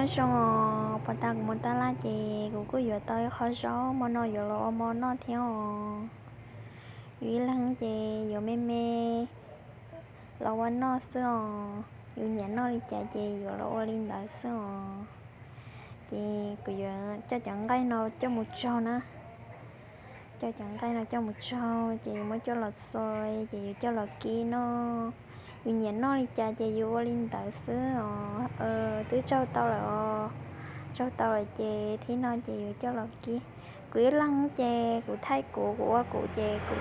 Nyob zoo os, puag ta kuv mus tab laj ces kuv kuj yuav tau ib qho zaub hmo no yuav los ua hmo noj thiab os. Yus ib leeg ces yuav me me los ua noj xwb os, yus nyiam noj li cas ces yuav los ua li ntawd xwb os. Ces kuv yuav coj cov nqaij no coj mus tsau na. Coj cov nqaij no coj mus tsau ces yus muab coj los xua, ces yus coj los kib noj. Yus nyiam noj li cas ces yus ua li ntawd xwb os. Twb tsau tau lawm os. Tsau tau lawm ces thib no ces yus coj los kib. Kuv ib leeg ces kuv thaij kuv, kuv ua kuv ces kuv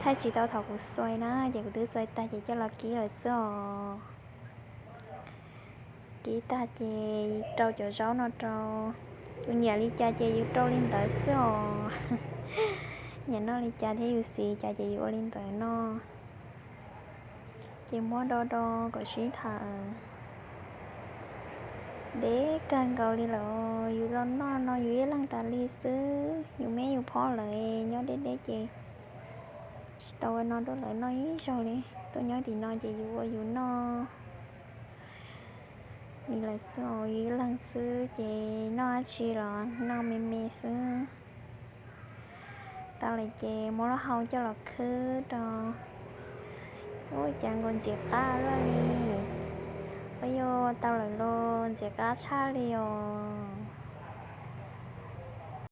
thaij tsis tau thaum kuv xua na, ces kuv twb xua tag ces coj los kib lawm xwb os. Kib tag ces rau cov zaub no rau. Yus nyiam li cas ces yus rau li ntawd xwb os. Nyiam noj li cas thiab yus xis cas ces yus ua li ntawd noj. Ces muab do do kom sib tham. Deb kawg nkaus li lawm, yus los noj no yus ib leeg tas li xwb, yus me yus phob lawm, nyob deb deb ces tsis tau ua no rau lawv noj ib zaug li. Tuaj nyob tim no ces yus ua yus noj li lawm xwb os, yus ib leeg xwb ces noj dab tsi los noj me me xwb. Tau lawm ces muab lub hau coj los khwb rau. Ua cas nkaus ntxim qab lawm li. Ua yuav tau lawm los ntxim qab tshaj li os.